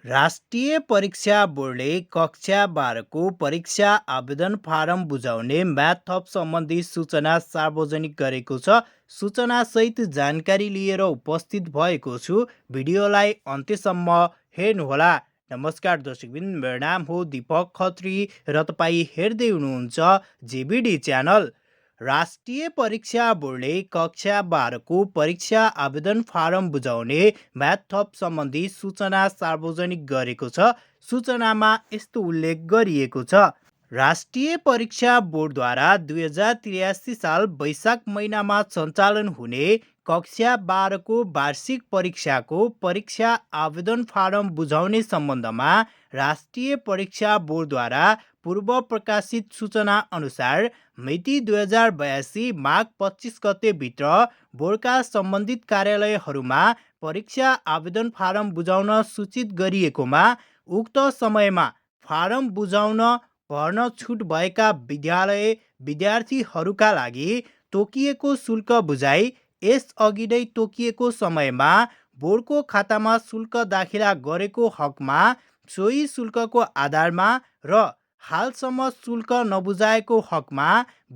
राष्ट्रिय परीक्षा बोर्डले कक्षा 12को परीक्षा आवेदन फारम बुझाउने म्याथ थप सम्बन्धी सूचना सार्वजनिक गरेको छ। सूचनासहित जानकारी लिएर उपस्थित भएको छु। भिडियोलाई अन्त्यसम्म हेर्नुहोला। नमस्कार दर्शकबिन, मेरो नाम हो दीपक खत्री र तपाईँ हेर्दै हुनुहुन्छ जेबीडी च्यानल। राष्ट्रिय परीक्षा बोर्डले कक्षा 12को परीक्षा आवेदन फारम बुझाउने म्याथ थप सम्बन्धी सूचना सार्वजनिक गरेको छ। सूचनामा यस्तो उल्लेख गरिएको छ। राष्ट्रिय परीक्षा बोर्डद्वारा 2083 साल वैशाख महिनामा सञ्चालन हुने कक्षा 12को वार्षिक परीक्षाको परीक्षा आवेदन फारम बुझाउने सम्बन्धमा राष्ट्रिय परीक्षा बोर्डद्वारा पूर्व प्रकाशित सूचना अनुसार मिति 2082 माघ 25 गते भित्र बोर्डका सम्बन्धित कार्यालयहरूमा परीक्षा आवेदन फारम बुझाउन सूचित गरिएकोमा उक्त समयमा फारम बुझाउन भर्न छुट भएका विद्यार्थीहरूका लागि तोकिएको शुल्क बुझाइ यसअघि नै तोकिएको समयमा बोर्डको खातामा शुल्क दाखिला गरेको हकमा सोही शुल्कको आधारमा र हालसम्म शुल्क नबुझाएको हकमा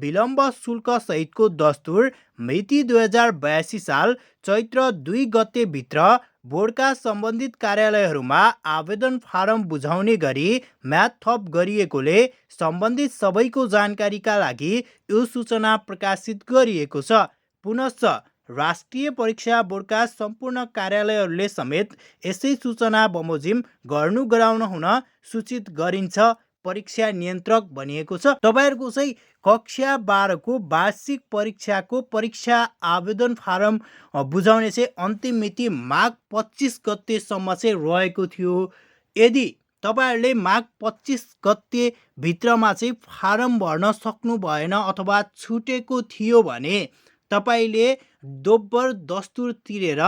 विलम्ब शुल्क सहितको दस्तुर मिति 2082 साल चैत्र 2 गते भित्र बोर्डका सम्बन्धित कार्यालयहरूमा आवेदन फारम बुझाउने गरी म्याथ थप गरिएकोले सम्बन्धित सबैको जानकारीका लागि यो सूचना प्रकाशित गरिएको छ। पुनश्च राष्ट्रिय परीक्षा बोर्डका सम्पूर्ण कार्यालयहरूले समेत यसै सूचना बमोजिम गराउन हुन सूचित गरिन्छ। परीक्षा नियन्त्रक भनिएको छ। तपाईहरुको चाहिँ कक्षा 12को वार्षिक परीक्षाको परीक्षा आवेदन फारम बुझाउने चाहिँ अन्तिम मिति माघ 25 गतेसम्म चाहिँ रहेको थियो। यदि तपाईहरुले माघ 25 गते भित्रमा चाहिँ फारम भर्न सक्नु भएन अथवा छुटेको थियो भने तपाईले दोब्बर दस्तुर तिरेर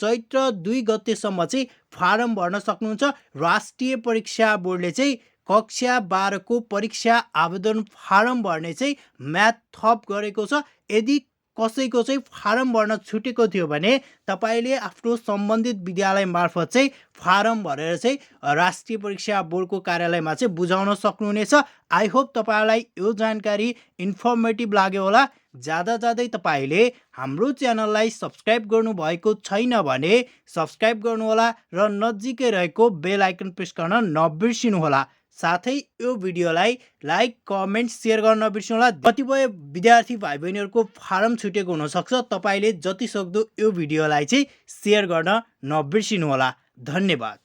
चैत्र 2 गतेसम्म चाहिँ फारम भर्न सक्नुहुन्छ। राष्ट्रिय परीक्षा बोर्डले चाहिँ कक्षा 12को परीक्षा आवेदन फारम भर्ने चाहिँ म्याथ थप गरेको छ। यदि कसैको चाहिँ फारम भर्न छुटेको थियो भने तपाईले आफ्नो सम्बन्धित विद्यालय मार्फत चाहिँ फारम भरेर चाहिँ राष्ट्रिय परीक्षा बोर्डको कार्यालयमा चाहिँ बुझाउन सक्नुहुनेछ। आई होप तपाईलाई यो जानकारी इन्फर्मेटिभ लाग्यो होला। जाँदै तपाईले हाम्रो च्यानललाई सब्स्क्राइब गर्नु भएको छैन भने सब्स्क्राइब गर्नुहोला र नजिकै रहेको बेल आइकन प्रेस गर्न नबिर्सिनुहोला। साथै यो भिडियोलाई लाइक, कमेन्ट, सेयर गर्न नबिर्सिनुहोला। कतिपय विद्यार्थी भाइ बहिनीहरुको फारम छुटेको हुन सक्छ। तपाईले जति सक्दो यो भिडियोलाई चाहिँ सेयर गर्न नबिर्सिनुहोला। धन्यवाद।